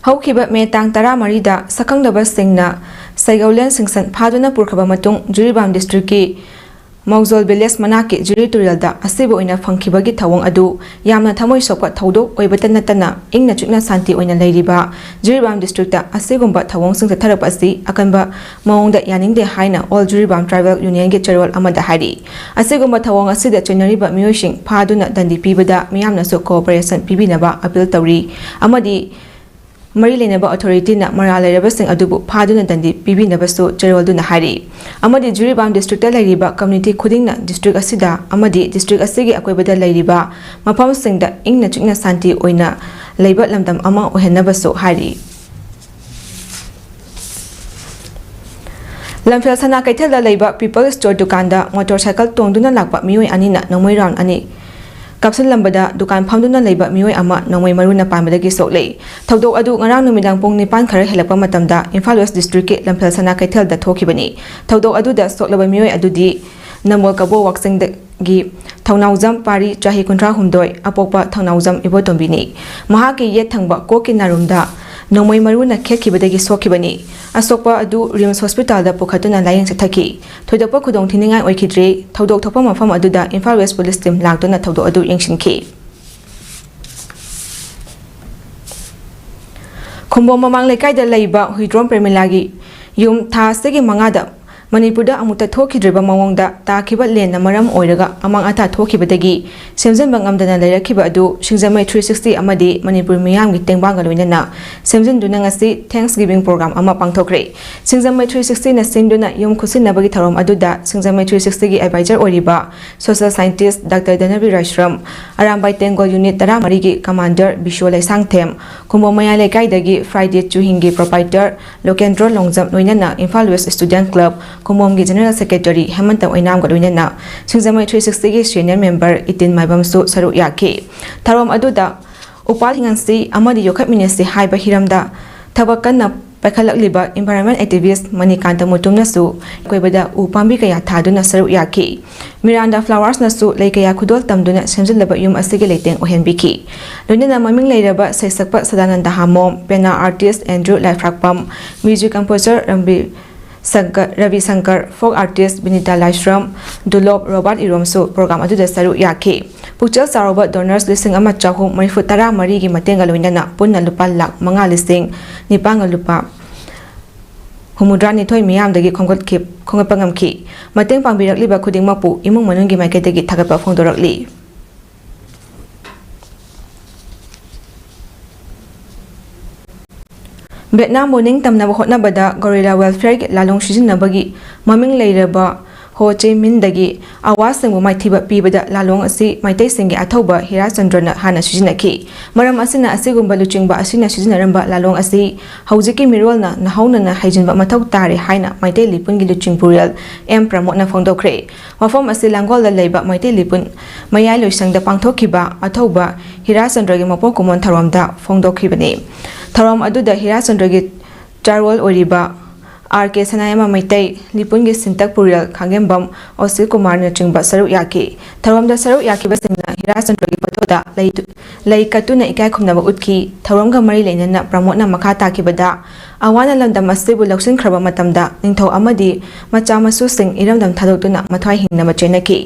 ꯍꯧꯈꯤꯕ ꯃꯦ ꯇꯥꯡ ꯇꯔꯥꯃꯔꯤꯗ ꯁꯛꯈꯪꯗꯕꯁꯤꯡꯅ ꯁꯩꯒꯧꯂꯦꯟ ꯁꯤꯡꯁꯟ ꯐꯥꯗꯨꯅ ꯄꯨꯈ꯭ꯔꯕ ꯃꯇꯨꯡ ꯖꯤꯔꯤꯕꯥꯝ ꯗꯤꯁꯇ꯭ꯔꯤꯛꯀꯤ ꯃꯧꯖꯣꯜ ꯚꯤꯂꯦꯖ ꯃꯅꯥꯛꯀꯤ ꯖꯤꯔꯤ ꯇꯨꯔꯦꯜꯗ ꯑꯁꯤꯕ ꯑꯣꯏꯅ ꯐꯪꯈꯤꯕꯒꯤ ꯊꯧꯑꯣꯡ ꯑꯗꯨ ꯌꯥꯝꯅ ꯊꯃꯣꯏ ꯁꯣꯛꯄ ꯊꯧꯗꯣꯛ ꯑꯣꯏꯕꯇ ꯅꯠꯇꯅ ꯏꯪꯅ ꯆꯤꯛꯅ ꯁꯥꯟꯇꯤ ꯑꯣꯏꯅ ꯂꯩꯔꯤꯕ ꯖꯤꯔꯤꯕꯥꯝ ꯗꯤꯁꯇ꯭ꯔꯤꯛꯇ ꯑꯁꯤꯒꯨꯝꯕ ꯊꯧꯑꯣꯡꯁꯤꯡ ꯆꯠꯊꯔꯛꯄ ꯑꯁꯤ ꯑꯀꯟꯕ ꯃꯑꯣꯡꯗ ꯌꯥꯅꯤꯡꯗꯦ ꯍꯥꯏꯅ ꯑꯣꯜ ꯖꯤꯔꯤꯕꯥꯝ ꯇ꯭ꯔꯥꯏꯕꯦꯜ ꯌꯨꯅꯤꯌꯟꯒꯤ ꯆꯦꯔꯣꯜ ꯑꯃꯗ ꯍꯥꯏꯔꯤ꯫ ꯑꯁꯤꯒꯨꯝꯕ ꯊꯧꯑꯣꯡ ꯑꯁꯤꯗ ꯆꯩꯅꯔꯤꯕ ꯃꯤꯑꯣꯏꯁꯤꯡ ꯐꯥꯗꯨꯅ ꯗꯟꯗꯤ ꯄꯤꯕꯗ ꯃꯤꯌꯥꯝꯅꯁꯨ ꯀꯣꯑꯣꯄꯔꯦꯁꯟ ꯄꯤꯕꯤꯅꯕ ꯑꯄꯤꯜ ꯇꯧꯔꯤ ꯑꯃꯗꯤ ꯃꯔꯤ ꯂꯩꯅꯕ ꯑꯣꯊꯣꯔꯤꯇꯤꯅ ꯃꯔꯥꯜ ꯂꯩꯔꯕꯁꯤꯡ ꯑꯗꯨꯕꯨ ꯐꯥꯗꯨꯅ ꯗꯟꯗꯤ ꯄꯤꯕꯤꯅꯕꯁꯨ ꯆꯦꯔꯣꯜꯗꯨꯅ ꯍꯥꯏꯔꯤ꯫ ꯑꯃꯗꯤ ꯖꯤꯔꯤꯕꯥꯝ ꯗꯤꯁꯇ꯭ꯔꯤꯛꯇ ꯂꯩꯔꯤꯕ ꯀꯝꯃ꯭ꯌꯨꯅꯤꯇꯤ ꯈꯨꯗꯤꯡꯅ ꯗꯤꯁꯇ꯭ꯔꯤꯛ ꯑꯁꯤꯗ ꯑꯃꯗꯤ ꯗꯤꯁꯇ꯭ꯔꯤꯛ ꯑꯁꯤꯒꯤ ꯑꯀꯣꯏꯕꯗ ꯂꯩꯔꯤꯕ ꯃꯐꯝꯁꯤꯡꯗ ꯏꯪꯅ ꯆꯤꯛꯅ ꯁꯥꯟꯇꯤ ꯑꯣꯏꯅ ꯂꯩꯕ ꯂꯝꯗꯝ ꯑꯃ ꯑꯣꯏꯍꯟꯅꯕꯁꯨ ꯍꯥꯏꯔꯤ꯫ ꯂꯝꯐꯦꯜ ꯁꯅꯥ ꯀꯩꯊꯦꯜꯗ ꯂꯩꯕ ꯄꯤꯄꯜ ꯁ꯭ꯇꯣꯔ ꯗꯨꯀꯥꯟꯗ ꯃꯣꯇꯣꯔ ꯁꯥꯏꯀꯜ ꯇꯣꯡꯗꯨꯅ ꯂꯥꯛꯄ ꯃꯤꯑꯣꯏ ꯑꯅꯤꯅ ꯅꯣꯡꯃꯩ ꯔꯥꯎꯟ ꯑꯅꯤ ꯀꯥꯞꯁꯤꯜꯂꯝꯕꯗ ꯗꯨꯀꯥꯟ ꯐꯝꯗꯨꯅ ꯂꯩꯕ ꯃꯤꯑꯣꯏ ꯑꯃ ꯅꯣꯡꯃꯩ ꯃꯔꯨꯅ ꯄꯥꯟꯕꯗꯒꯤ ꯁꯣꯛꯂꯦ꯫ ꯊꯧꯗꯣꯛ ꯑꯗꯨ ꯉꯔꯥꯡ ꯅꯨꯃꯤꯗꯥꯡ ꯄꯨꯡ ꯅꯤꯄꯥꯟ ꯈꯔ ꯍꯦꯜꯂꯛꯄ ꯃꯇꯝꯗ ꯏꯝꯐꯥꯜ ꯋꯦꯁ ꯗꯤꯁꯇ꯭ꯔꯤꯛꯀꯤ ꯂꯝꯐꯦꯜ ꯁꯅꯥ ꯀꯩꯊꯦꯜꯗ ꯊꯣꯛꯈꯤꯕꯅꯤ꯫ ꯊꯧꯗꯣꯛ ꯑꯗꯨꯗ ꯁꯣꯛꯂꯕ ꯃꯤꯑꯣꯏ ꯑꯗꯨꯗꯤ ꯅꯝꯕꯣꯜ ꯀꯕꯣ ꯋꯥꯛꯆꯤꯡꯗꯒꯤ ꯊꯧꯅꯥꯎꯖꯝ ꯄꯥꯔꯤ, ꯆꯍꯤ ꯀꯨꯟꯊ꯭ꯔꯥ ꯍꯨꯝꯗꯣꯏ, ꯑꯄꯣꯛꯄ ꯊꯧꯅꯥꯎꯖꯝ ꯏꯕꯣꯇꯣꯝꯕꯤꯅꯤ꯫ ꯃꯍꯥꯛꯀꯤ ꯌꯦꯠ ꯊꯪꯕ ꯀꯣꯛꯀꯤ ꯅꯥꯔꯨꯝꯗ ꯅꯣꯡꯃꯩ ꯃꯔꯨꯅ ꯈꯦꯠꯈꯤꯕꯗꯒꯤ ꯁꯣꯛꯈꯤꯕꯅꯤ꯫ ꯑꯁꯣꯛꯄ ꯑꯗꯨ ꯔꯤꯝꯁ ꯍꯣꯁꯄꯤꯇꯥꯜꯗ ꯄꯨꯈꯠꯇꯨꯅ ꯂꯥꯌꯦꯡ ꯆꯠꯊꯈꯤ꯫ ꯊꯣꯏꯗꯣꯛꯄ ꯈꯨꯗꯣꯡꯊꯤꯅꯤꯡꯉꯥꯏ ꯑꯣꯏꯈꯤꯗ꯭ꯔꯦ꯫ ꯊꯧꯗꯣꯛ ꯊꯣꯛꯄ ꯃꯐꯝ ꯑꯗꯨꯗ ꯏꯝꯐꯥꯜ ꯋꯦꯁ ꯄꯨꯂꯤꯁ ꯇꯤꯝ ꯂꯥꯛꯇꯨꯅ ꯊꯧꯗꯣꯛ ꯑꯗꯨ ꯌꯦꯡꯁꯤꯟꯈꯤ꯫ ꯈꯨꯝꯕꯣꯡ ꯃꯃꯥꯡ ꯂꯩꯀꯥꯏꯗ ꯂꯩꯕ ꯍꯨꯏꯗ꯭ꯔꯣꯝ ꯄ꯭ꯔꯦꯃꯤꯂꯥꯒꯤ ꯌꯨꯝ ꯊꯥ ꯑꯁꯤꯒꯤ ꯃꯉꯥꯗ ꯃꯅꯤꯄꯨꯔꯗ ꯑꯃꯨꯛꯇ ꯊꯣꯛꯈꯤꯗ꯭ꯔꯤꯕ ꯃꯑꯣꯡꯗ ꯇꯥꯈꯤꯕ ꯂꯦꯟꯅ ꯃꯔꯝ ꯑꯣꯏꯔꯒ ꯑꯃꯥꯡ ꯑꯇꯥ ꯊꯣꯛꯈꯤꯕꯗꯒꯤ ꯁꯦꯝꯖꯤꯟꯕ ꯉꯝꯗꯅ ꯂꯩꯔꯛꯈꯤꯕ ꯑꯗꯨ ꯁꯤꯡꯖꯃꯩ three sixty ꯑꯃꯗꯤ ꯃꯅꯤꯄꯨꯔ ꯃꯤꯌꯥꯝꯒꯤ ꯇꯦꯡꯕꯥꯡꯒ ꯂꯣꯏꯅꯅ ꯁꯦꯝꯖꯤꯟꯗꯨꯅ ꯉꯁꯤ Thanksgiving program ꯑꯃ ꯄꯥꯡꯊꯣꯛꯈ꯭ꯔꯦ꯫ ꯁꯤꯡꯖꯃꯩ three sixtyꯅ ꯁꯤꯟꯗꯨꯅ ꯌꯨꯝ ꯈꯨꯠꯁꯤꯟꯅꯕꯒꯤ ꯊꯧꯔꯝ ꯑꯗꯨꯗ ꯁꯤꯡꯖꯃꯩ three sixtyꯒꯤ advisor ꯑꯣꯏꯔꯤꯕ social scientist Doctor ꯙꯅꯕꯤꯔ ꯔꯥꯏꯁ꯭ꯔꯝ, Arambai ꯇꯦꯡꯒꯣꯜ unit ꯇꯔꯥꯃꯔꯤꯒꯤ commander Visva Leishangthem, Khumbong ꯃꯌꯥꯏ ꯂꯩꯀꯥꯏꯗꯒꯤ Friday ꯆꯨꯍꯤꯡꯒꯤ proprietor ꯂꯣꯀꯦꯟꯗ꯭ꯔꯣ ꯂꯣꯡꯖꯝ ꯂꯣꯏꯅꯅ Imphal West Student Club ꯈꯨꯝꯕꯣꯡꯒꯤ general secretary ꯍꯦꯃꯟꯇ ꯑꯣꯏꯅꯥꯝꯒ ꯂꯣꯏꯅꯅ ꯁꯤꯡꯖꯃꯩ three sixtyꯒꯤ senior member ꯏꯇꯤꯟ ꯃꯥꯏꯕꯝꯁꯨ ꯁꯔꯨꯛ ꯌꯥꯈꯤ꯫ ꯊꯧꯔꯝ ꯑꯗꯨꯗ ꯎꯄꯥꯜ ꯍꯤꯡꯍꯟꯁꯤ ꯑꯃꯗꯤ ꯌꯣꯛꯈꯠꯃꯤꯟꯅꯁꯤ ꯍꯥꯏꯕ ꯍꯤꯔꯝꯗ ꯊꯕꯛ ꯀꯟꯅ ꯄꯥꯏꯈꯠꯂꯛꯂꯤꯕ environment activist ꯃꯅꯤꯀꯥꯟꯇ ꯃꯨꯇꯨꯝꯅꯁꯨ ꯑꯀꯣꯏꯕꯗ ꯎ ꯄꯥꯝꯕꯤ ꯀꯌꯥ ꯊꯥꯗꯨꯅ ꯁꯔꯨꯛ ꯌꯥꯈꯤ꯫ Miranda Flowersꯅꯁꯨ ꯂꯩ ꯀꯌꯥ ꯈꯨꯗꯣꯜ ꯇꯝꯗꯨꯅ ꯁꯦꯝꯖꯤꯜꯂꯕ ꯌꯨꯝ ꯑꯁꯤꯒꯤ ꯂꯩꯇꯦꯡ ꯑꯣꯏꯍꯟꯕꯤꯈꯤ꯫ ꯂꯣꯏꯅꯅ ꯃꯃꯤꯡ ꯂꯩꯔꯕ ꯁꯩꯁꯛꯄ ꯁꯗꯥꯅꯟꯗ ꯍꯥꯃꯣꯝ, ꯄꯦꯅꯥ artist Andrew Laifrakpam, music composer ꯔꯝꯕꯤ ꯁꯪꯀ-, Rabi Shankar, folk artist Binita Laishram, Dulop Robert ꯏꯔꯣꯝꯁꯨ program ꯑꯗꯨꯗ ꯁꯔꯨꯛ ꯌꯥꯈꯤ꯫ ꯄꯨꯛꯆꯦꯜ ꯆꯥꯎꯔꯕ donors ꯂꯤꯁꯤꯡ ꯑꯃ ꯆꯍꯨꯝ ꯃꯔꯤꯐꯨ ꯇꯔꯥ ꯃꯔꯤꯒꯤ ꯃꯇꯦꯡꯒ ꯂꯣꯏꯅꯅ ꯄꯨꯟꯅ ꯂꯨꯄꯥ ꯂꯥꯈ ꯃꯉꯥ ꯂꯤꯁꯤꯡ ꯅꯤꯄꯥꯟꯒ ꯂꯨꯄꯥ ꯍꯨꯝꯐꯨꯇꯔꯥꯅꯤꯊꯣꯏ ꯃꯤꯌꯥꯝꯗꯒꯤ ꯈꯣꯝꯒꯠꯈꯤ-, ꯈꯣꯝꯒꯠꯄ ꯉꯝꯈꯤ꯫ ꯃꯇꯦꯡ ꯄꯥꯡꯕꯤꯔꯛꯂꯤꯕ ꯈꯨꯗꯤꯡꯃꯛꯄꯨ ꯏꯃꯨꯡ ꯃꯅꯨꯡꯒꯤ ꯃꯥꯏꯀꯩꯗꯒꯤ ꯊꯥꯒꯠꯄ ꯐꯣꯡꯗꯣꯔꯛꯂꯤ꯫ ꯚꯦꯠꯅꯥꯝꯕꯨ ꯅꯤꯡꯇꯝꯅꯕ ꯍꯣꯠꯅꯕꯗ Gorilla Welfareꯒꯤ ꯂꯥꯂꯣꯡ ꯁꯤꯖꯤꯟꯅꯕꯒꯤ ꯃꯃꯤꯡ ꯂꯩꯔꯕ ꯍꯣ ꯆꯦ ꯃꯤꯟꯗꯒꯤ ꯑꯋꯥꯁꯤꯡꯕꯨ ꯃꯥꯏꯊꯤꯕ ꯄꯤꯕꯗ ꯂꯥꯂꯣꯡ ꯑꯁꯤ ꯃꯩꯇꯩꯁꯤꯡꯒꯤ ꯑꯊꯧꯕ ꯍꯤꯔꯥꯆꯟꯗ꯭ꯔꯅ ꯍꯥꯟꯅ ꯁꯤꯖꯤꯟꯅꯈꯤ꯫ ꯃꯔꯝ ꯑꯁꯤꯅ ꯑꯁꯤꯒꯨꯝꯕ ꯂꯨꯆꯤꯡꯕ ꯑꯁꯤꯅ ꯁꯤꯖꯤꯟꯅꯔꯝꯕ ꯂꯥꯂꯣꯡ ꯑꯁꯤ ꯍꯧꯖꯤꯛꯀꯤ ꯃꯤꯔꯣꯜꯅ ꯅꯧꯍꯧꯅꯅ ꯍꯩꯖꯤꯟꯕ ꯃꯊꯧ ꯇꯥꯔꯦ ꯍꯥꯏꯅ ꯃꯩꯇꯩ ꯂꯤꯄꯨꯟꯒꯤ ꯂꯨꯆꯤꯡꯄꯨꯔꯦꯜ ꯑꯦꯝ ꯄ꯭ꯔꯃꯣꯗꯅ ꯐꯣꯡꯗꯣꯛꯈ꯭ꯔꯦ꯫ ꯋꯥꯐꯝ ꯑꯁꯤ ꯂꯥꯡꯒꯣꯜꯗ ꯂꯩꯕ ꯃꯩꯇꯩ ꯂꯤꯄꯨꯟ ꯃꯌꯥꯏ ꯂꯣꯏꯁꯪꯗ ꯄꯥꯡꯊꯣꯛꯈꯤꯕ ꯑꯊꯧꯕ ꯍꯤꯔꯥꯆꯟꯗ꯭ꯔꯒꯤ ꯃꯄꯣꯛ ꯀꯨꯝꯑꯣꯟ ꯊꯧꯔꯝꯗ ꯐꯣꯡꯗꯣꯛꯈꯤꯕꯅꯤ꯫ ꯊꯧꯔꯝ ꯑꯗꯨꯗ ꯍꯤꯔꯥꯆꯟꯗ꯭ꯔꯒꯤ ꯆꯥꯔꯣꯜ ꯑꯣꯏꯔꯤꯕ ꯑꯥꯔ ꯀꯦ ꯁꯅꯥꯌꯥꯏꯃ ꯃꯩꯇꯩ, ꯂꯤꯄꯨꯟꯒꯤ ꯁꯤꯟꯇꯛ ꯄꯨꯔꯦꯜ ꯈꯥꯡꯒꯦꯝꯕꯝ ꯑꯣꯁꯤꯜ ꯀꯨꯃꯥꯔꯅꯆꯤꯡꯕ ꯁꯔꯨꯛ ꯌꯥꯈꯤ꯫ ꯊꯧꯔꯝꯗ ꯁꯔꯨꯛ ꯌꯥꯈꯤꯕꯁꯤꯡꯅ ꯍꯤꯔꯥꯆꯟꯗ꯭ꯔꯒꯤ ꯐꯣꯇꯣꯗ ꯂꯩ ꯇꯨ-, ꯂꯩ ꯀꯠꯇꯨꯅ ꯏꯀꯥꯏ ꯈꯨꯝꯅꯕ ꯎꯠꯈꯤ꯫ ꯊꯧꯔꯝꯒ ꯃꯔꯤ ꯂꯩꯅꯅ ꯄ꯭ꯔꯃꯣꯗꯅ ꯃꯈꯥ ꯇꯥꯈꯤꯕꯗ, ꯑꯋꯥꯅ ꯂꯝꯗꯝ ꯑꯁꯤꯕꯨ ꯂꯧꯁꯤꯟꯈ꯭ꯔꯕ ꯃꯇꯝꯗ ꯅꯤꯡꯊꯧ ꯑꯃꯗꯤ ꯃꯆꯥ ꯃꯁꯨꯁꯤꯡ ꯏꯔꯝꯗꯝ ꯊꯥꯗꯣꯛꯇꯨꯅ ꯃꯊ꯭ꯋꯥꯏ ꯍꯤꯡꯅꯕ ꯆꯦꯟꯅꯈꯤ꯫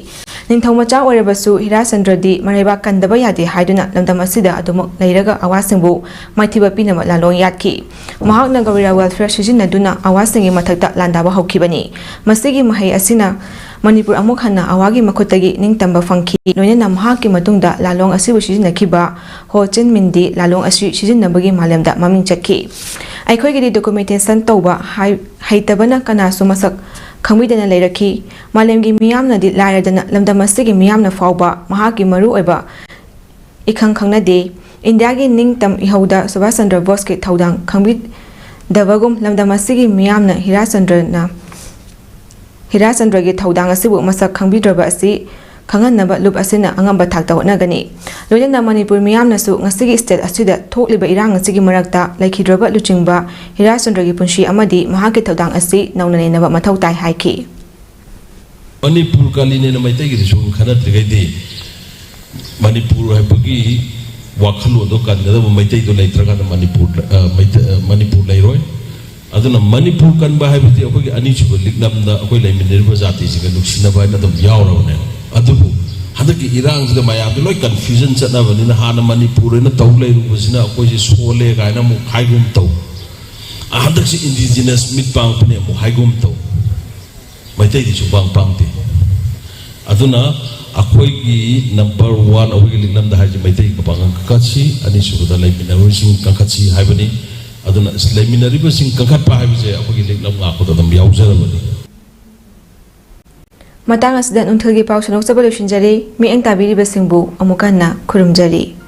ꯅꯤꯡꯊꯧ ꯃꯆꯥ ꯑꯣꯏꯔꯕꯁꯨ ꯍꯤꯔꯥꯆꯟꯗ꯭ꯔꯗꯤ ꯃꯔꯩꯕꯥꯛ ꯀꯟꯗꯕ ꯌꯥꯗꯦ ꯍꯥꯏꯗꯨꯅ ꯂꯝꯗꯝ ꯑꯁꯤꯗ ꯑꯗꯨꯃꯛ ꯂꯩꯔꯒ ꯑꯋꯥꯁꯤꯡꯕꯨ ꯃꯥꯏꯊꯤꯕ ꯄꯤꯅꯕ ꯂꯥꯂꯣꯡ ꯌꯥꯠꯈꯤ꯫ ꯃꯍꯥꯛꯅ ꯒꯧꯔꯤꯌꯥ welfare ꯁꯤꯖꯤꯟꯅꯗꯨꯅ ꯑꯋꯥꯁꯤꯡꯒꯤ ꯃꯊꯛꯇ ꯂꯥꯟꯗꯥꯕ ꯍꯧꯈꯤꯕꯅꯤ꯫ ꯃꯁꯤꯒꯤ ꯃꯍꯩ ꯑꯁꯤꯅ ꯃꯅꯤꯄꯨꯔ ꯑꯃꯨꯛ ꯍꯟꯅ ꯑꯋꯥꯒꯤ ꯃꯈꯨꯠꯇꯒꯤ ꯅꯤꯡꯇꯝꯕ ꯐꯪꯈꯤ꯫ ꯂꯣꯏꯅꯅ ꯃꯍꯥꯛꯀꯤ ꯃꯇꯨꯡꯗ ꯂꯥꯂꯣꯡ ꯑꯁꯤꯕꯨ ꯁꯤꯖꯤꯟꯅꯈꯤꯕ ꯍꯣ ꯆꯤꯟ ꯃꯤꯟꯗꯤ ꯂꯥꯂꯣꯡ ꯑꯁꯤ ꯁꯤꯖꯤꯟꯅꯕꯒꯤ ꯃꯥꯂꯦꯝꯗ ꯃꯃꯤꯡ ꯆꯠꯈꯤ꯫ ꯑꯩꯈꯣꯏꯒꯤꯗꯤ documentation ꯇꯧꯕ ꯍꯥꯏ-, ꯍꯩꯇꯕꯅ ꯀꯅꯥꯁꯨ ꯃꯁꯛ ꯈꯪꯕꯤꯗꯅ ꯂꯩꯔꯛꯈꯤ꯫ ꯃꯥꯂꯦꯝꯒꯤ ꯃꯤꯌꯥꯝꯅꯗꯤ ꯂꯥꯏꯔꯗꯅ ꯂꯝꯗꯝ ꯑꯁꯤꯒꯤ ꯃꯤꯌꯥꯝꯅ ꯐꯥꯎꯕ ꯃꯍꯥꯛꯀꯤ ꯃꯔꯨꯑꯣꯏꯕ ꯏꯈꯪ ꯈꯪꯅꯗꯦ꯫ ꯏꯟꯗꯤꯌꯥꯒꯤ ꯅꯤꯡꯇꯝ ꯏꯍꯧꯗ ꯁꯨꯚꯥꯁ ꯆꯟꯗ꯭ꯔ ꯕꯣꯁꯀꯤ ꯊꯧꯗꯥꯡ ꯈꯪꯕꯤꯗꯕꯒꯨꯝ ꯂꯝꯗꯝ ꯑꯁꯤꯒꯤ ꯃꯤꯌꯥꯝꯅ ꯍꯤꯔꯥꯆꯟꯗ꯭ꯔꯅ, ꯍꯤꯔꯥꯆꯟꯗ꯭ꯔꯒꯤ ꯊꯧꯗꯥꯡ ꯑꯁꯤꯕꯨ ꯃꯁꯛ ꯈꯪꯕꯤꯗ꯭ꯔꯕ ꯑꯁꯤ ꯈꯪꯍꯟꯅꯕ ꯂꯨꯞ ꯑꯁꯤꯅ ꯑꯉꯝꯕ ꯊꯥꯛꯇ ꯍꯣꯠꯅꯒꯅꯤ꯫ ꯂꯣꯏꯅꯅ ꯃꯅꯤꯄꯨꯔ ꯃꯤꯌꯥꯝꯅꯁꯨ ꯉꯁꯤꯒꯤ state ꯑꯁꯤꯗ ꯊꯣꯛꯂꯤꯕ ꯏꯔꯥꯡ ꯑꯁꯤꯒꯤ ꯃꯔꯛꯇ ꯂꯩꯈꯤꯗ꯭ꯔꯕ ꯂꯨꯆꯤꯡꯕ ꯍꯤꯔꯥꯆꯟꯗ꯭ꯔꯒꯤ ꯄꯨꯟꯁꯤ ꯑꯃꯗꯤ ꯃꯍꯥꯛꯀꯤ ꯊꯧꯗꯥꯡ ꯑꯁꯤ ꯅꯧꯅ ꯅꯩꯅꯕ ꯃꯊꯧ ꯇꯥꯏ ꯍꯥꯏꯈꯤ꯫ ꯃꯅꯤꯄꯨꯔ ꯀꯥꯂꯤꯅꯦꯅ ꯃꯩꯇꯩꯒꯤꯗꯤ ꯁꯨꯝ ꯈꯟꯅꯗ꯭ꯔꯤꯉꯩꯗꯤ ꯃꯅꯤꯄꯨꯔ ꯍꯥꯏꯕꯒꯤ ꯋꯥꯈꯜꯂꯣꯟꯗꯣ ꯀꯟꯒꯗꯕ ꯃꯩꯇꯩꯗꯣ ꯂꯩꯇ꯭ꯔꯀꯥꯟꯗ ꯃꯅꯤꯄꯨꯔ, ꯑ, ꯃꯩꯇꯩ-, ꯑ, ꯃꯅꯤꯄꯨꯔ ꯂꯩꯔꯣꯏ꯫ ꯑꯗꯨꯅ ꯃꯅꯤꯄꯨꯔ ꯀꯟꯕ ꯍꯥꯏꯕꯗꯤ ꯑꯩꯈꯣꯏꯒꯤ ꯑꯅꯤꯁꯨꯕ ꯂꯤꯛꯂꯝꯗ ꯑꯩꯈꯣꯏ ꯂꯩꯃꯤꯟꯅꯔꯤꯕ ꯖꯥꯇꯤꯁꯤꯡꯒ ꯅꯨꯡꯁꯤꯅꯕ ꯍꯥꯏꯅ ꯑꯗꯨꯝ ꯌꯥꯎꯔꯕꯅꯦ꯫ ꯑꯗꯨꯕꯨ ꯍꯟꯗꯛꯀꯤ ꯏꯔꯥꯡꯁꯤꯗ ꯃꯌꯥꯝꯁꯦ ꯂꯣꯏ confusion ꯆꯠꯅꯕꯅꯤꯅ ꯍꯥꯟꯅ ꯃꯅꯤꯄꯨꯔ ꯍꯥꯏꯅ ꯇꯧ ꯂꯩꯔꯨꯕꯁꯤꯅ ꯑꯩꯈꯣꯏꯁꯦ ꯁꯣꯜꯂꯦ ꯀꯥꯏꯅ ꯑꯃꯨꯛ ꯍꯥꯏꯒꯨꯝ ꯇꯧ꯫ ꯑ, ꯍꯟꯗꯛꯁꯤ indigenous ꯃꯤꯠ ꯄꯥꯡꯕꯅꯦ ꯑꯃꯨꯛ ꯍꯥꯏꯒꯨꯝ ꯇꯧ꯫ ꯃꯩꯇꯩꯗꯤ ꯁꯨꯡꯄꯥꯡ ꯄꯥꯡꯗꯦ꯫ ꯑꯗꯨꯅ ꯑꯩꯈꯣꯏꯒꯤ number one, ꯑꯩꯈꯣꯏꯒꯤ ꯂꯤꯛꯂꯝꯗ ꯍꯥꯏꯔꯤꯁꯦ ꯃꯩꯇꯩ ꯄꯥꯡꯒꯜ ꯀꯟꯈꯠꯁꯤ, ꯑꯅꯤꯁꯨꯕꯗ ꯂꯩꯃꯤꯟꯅꯔꯤꯕꯁꯤꯡ ꯀꯟꯈꯠꯁꯤ ꯍꯥꯏꯕꯅꯤ꯫ ꯑꯗꯨꯅ ꯂꯩꯃꯤꯟꯅꯔꯤꯕꯁꯤꯡ ꯀꯟꯈꯠꯄ ꯍꯥꯏꯕꯁꯦ ꯑꯩꯈꯣꯏꯒꯤ ꯂꯤꯛꯂꯝ ꯉꯥꯛꯄꯗ ꯑꯗꯨꯝ ꯌꯥꯎꯖꯔꯕꯅꯤ꯫ ꯃꯇꯥꯡ ꯑꯁꯤꯗ ꯅꯨꯡꯊꯤꯜꯒꯤ ꯄꯥꯎ ꯁꯟꯗꯣꯛꯆꯕ ꯂꯣꯏꯁꯤꯟꯖꯔꯦ꯫ ꯃꯤꯠꯌꯦꯡ ꯇꯥꯕꯤꯔꯤꯕꯁꯤꯡꯕꯨ ꯑꯃꯨꯛ ꯍꯟꯅ ꯈꯨꯔꯨꯝꯖꯔꯤ꯫